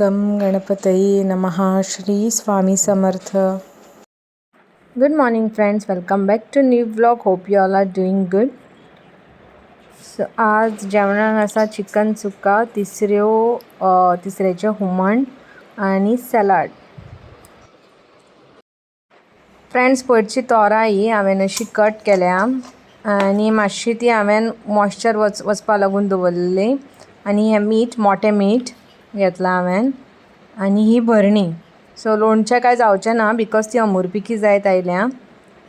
गं गणपतये नमः. Shri Swami Samarth. Good morning friends, welcome back to new vlog. Hope you all are doing good. So आज जेवणाक आसा चिकन सुका, तिसऱ्यो तिसऱ्याचें हुमण आनी सॅलाड. फ्रेंड्स, पयरची तोरां ही हांवें अशी कट केल्या आनी मातशी ती हांवें मॉइश्चर वचपा लागून दवरलेली. आनी हें मीठ, मोटें मीठ घेतलां हांवें आनी ही भरणी. सो लोणचें कांय जावचें ना because ती अमुरपिकी जायत आयल्या.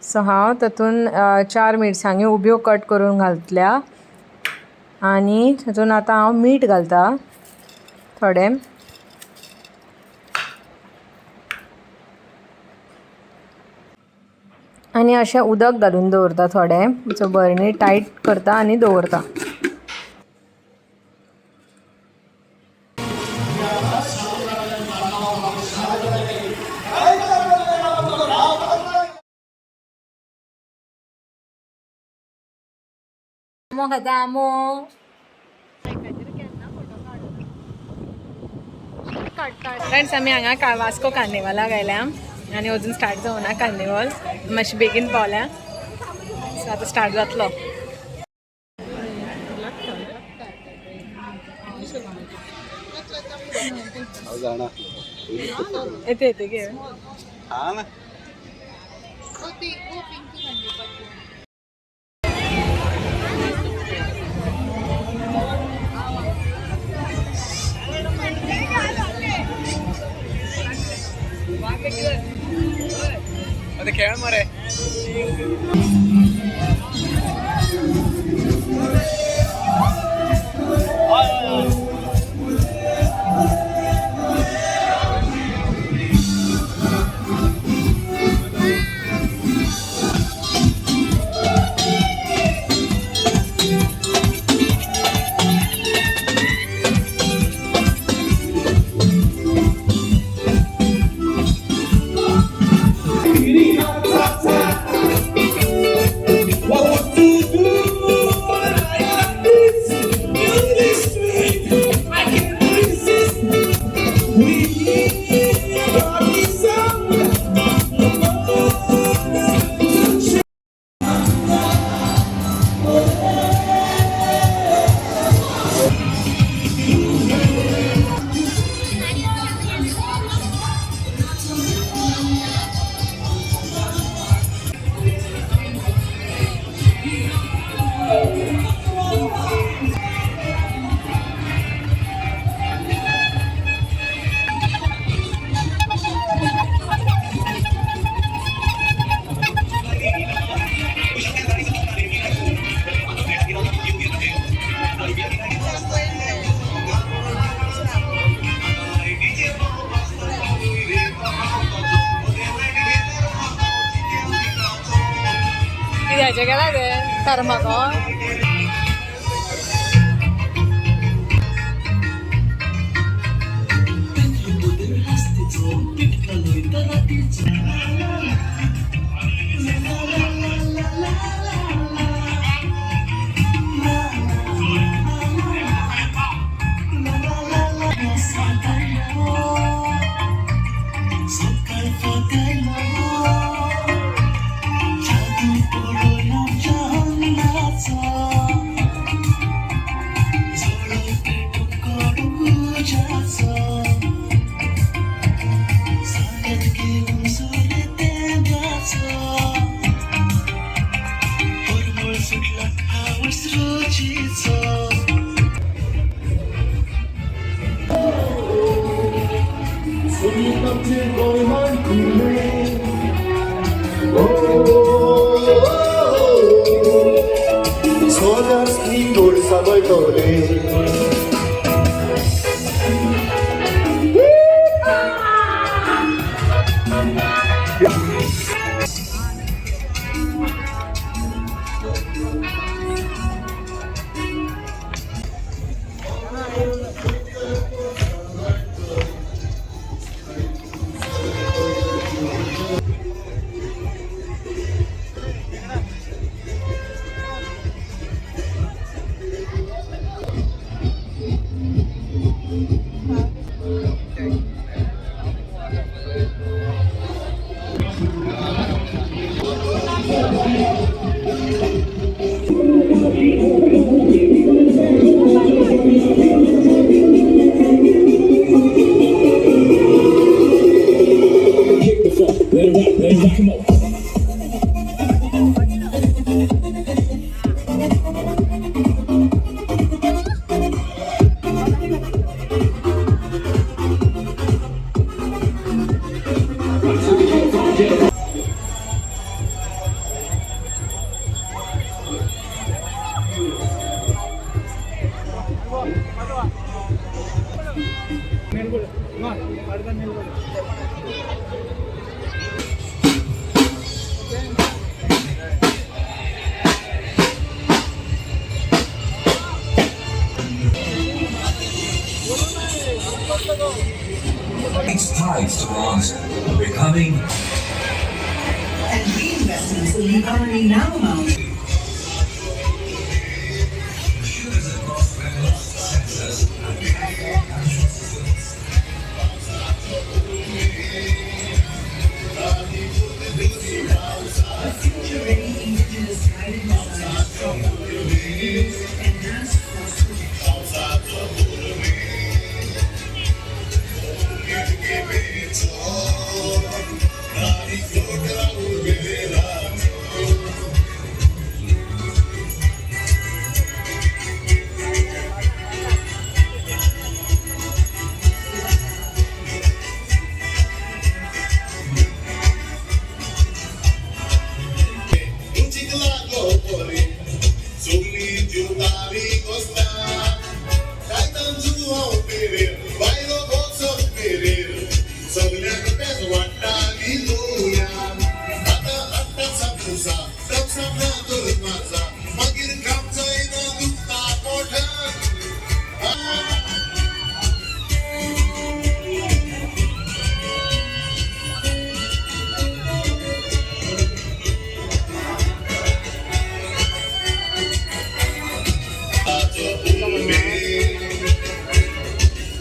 सो हांव तातूंत 4 मिरसांग्यो उब्यो कट करून घातल्या आनी तातूंत आतां हांव मीठ घालता थोडें. आनी अशें उदक घालून दवरता थोडें. सो भरणी टायट करता आनी दवरता. आमो खाता आमो. फ्रेंड्स, आमी हांगा वास्को कार्निवालाक आयल्या आनी अजून स्टार्ट जावना कार्निवल. मातशें बेगीन पावल्या. सो आतां स्टार्ट जातलो. येते येते घे. खेळ मरे. कित्याचें केलां तें thermocol. Its ties to bronze, becoming And reinvestments in the economy now amount a future-ready indigenous guided missile enhanced force protection. रुचीक लागलो बरी सगली जिवताली गोस्ता कायतांचू हांव पेरेर बायलो बसप पेरेर सगल्यांक पेज वाडटाली लोया आतां आत्तां सापुसा तपसा ना तर माझा मागीर काम जायना दुखता पोटान.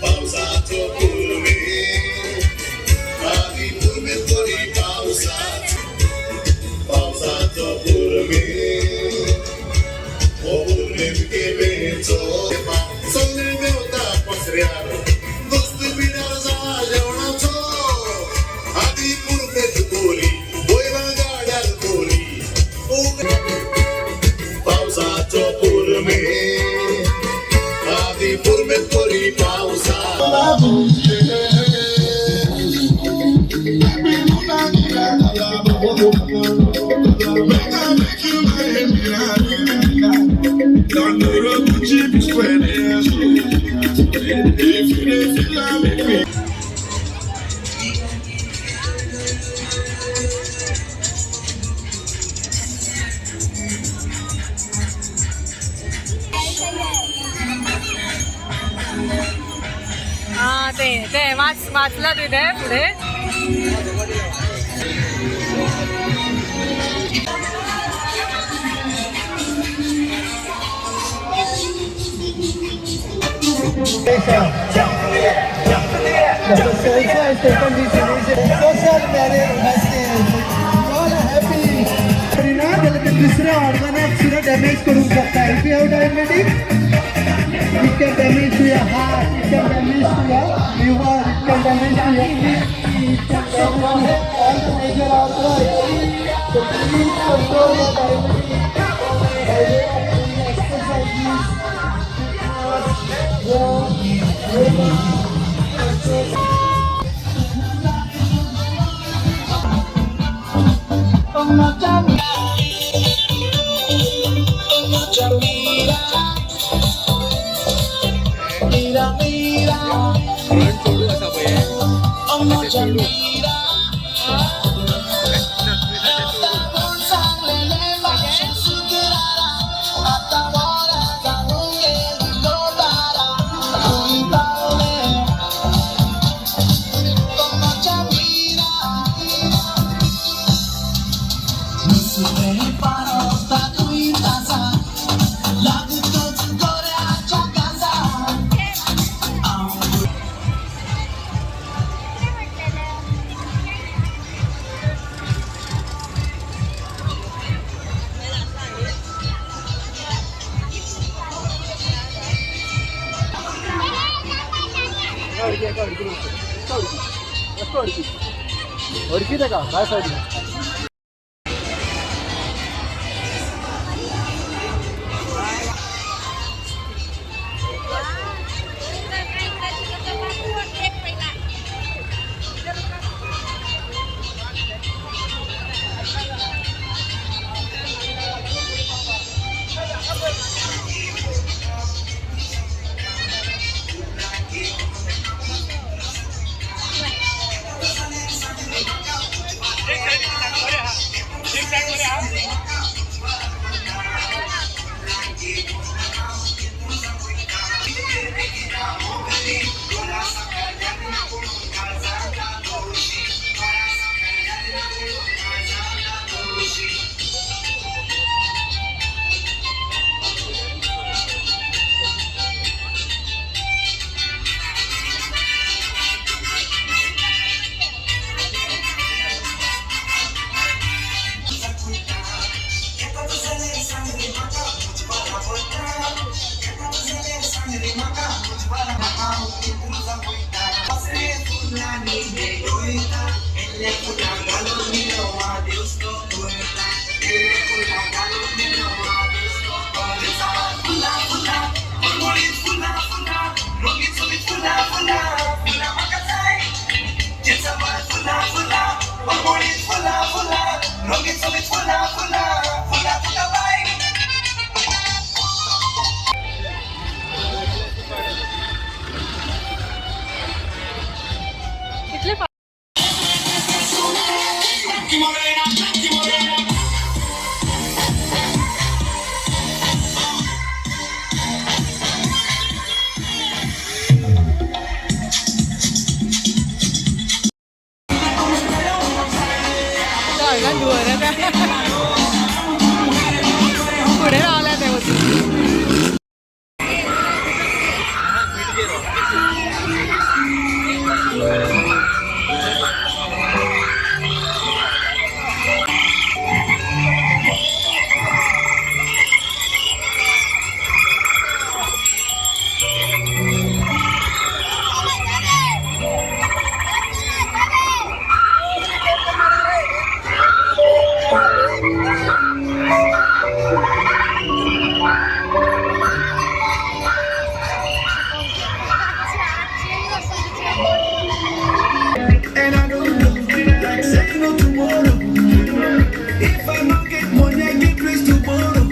पावसाचो पुर्वे आदी पुर्वे तरी पावसाचो पावसाचो पुर्वे ओ पुर्वे केपेचो सगळे देवता पसऱ्यार दोस्त बिडार जा जेवणाचो आदी पुर्वेत कोरी वयला गाड्यार कोरी पावसाचो पुर्वे आदी पुर्वेत कोरी पावसा. हा ते ते वाच वाचला तुवें ते फुडें. Social marriage message. All are happy. ना जाल्यार ते दुसऱ्या ऑर्गनाक सुद्दां डॅमेज करूंक शकता. If you have diabetic, it can damage to your heart, it can damage to your liver, it can damage to your kidney, it can damage to all the major organs. So please control your diabetes by way of doing exercises, fitness, walk, yoga, exercise. Front चेडू आसा पळय तें चेडू. हरकी तेका काय सायडीन. फुडें रावल्या ते वचून. And I don't know, like say no tomorrow. If I no get money, I get place to borrow.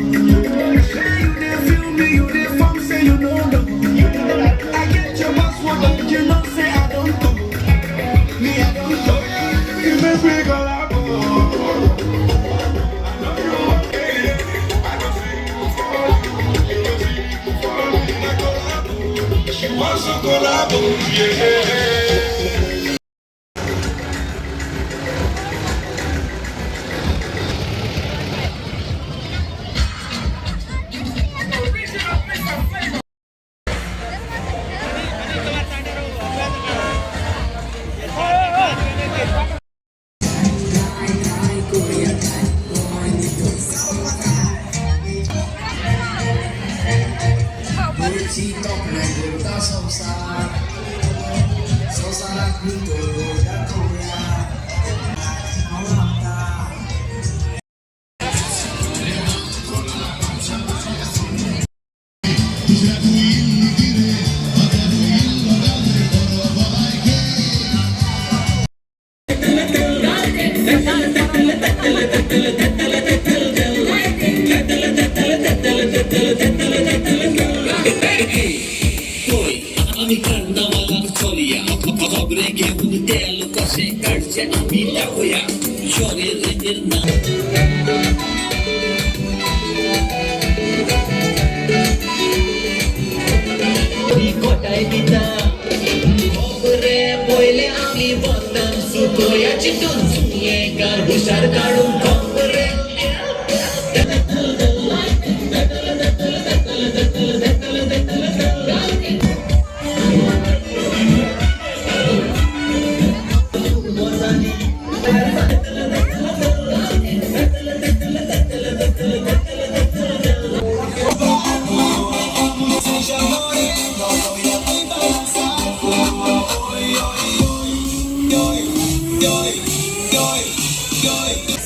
Say you dey feel me, you dey form, say you no know. I get your password, but you know say I don't know. Me, I don't know. You make me collabo. I know you okay. I don't see you fall. You don't see you fall. I collabo. She wants to collabo, yeah.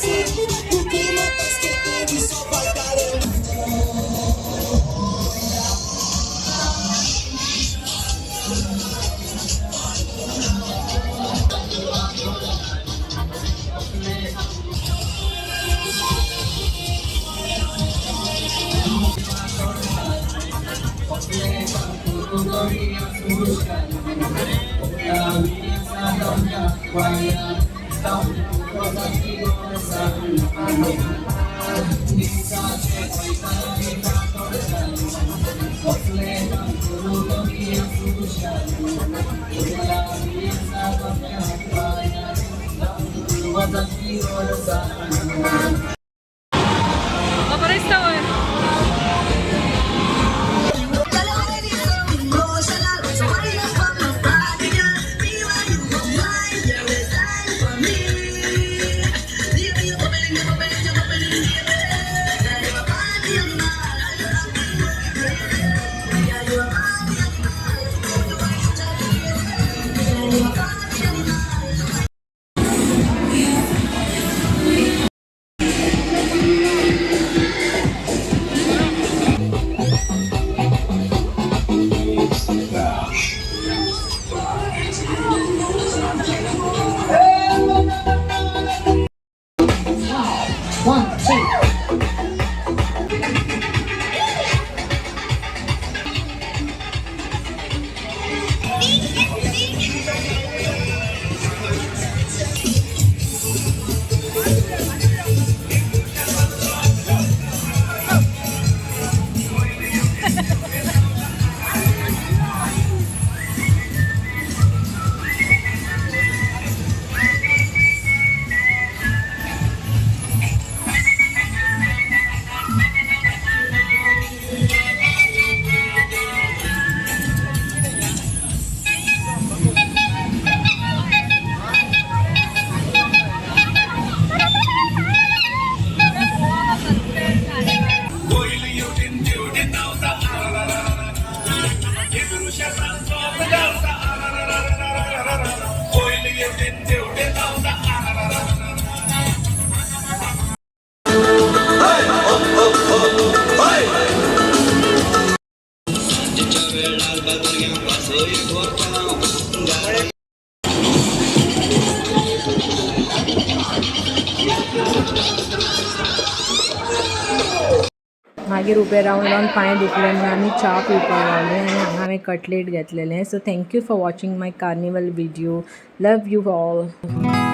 O clima tá esquentando e só vai dar. बरें दिसता वयर. मागीर उबे रावन रावन पांय दुखले म्हणून आमी च्या पिवपाक रावले आनी हांगा हांवें कटलेट घेतलेलें. So thank you for watching my carnival video. Love you all.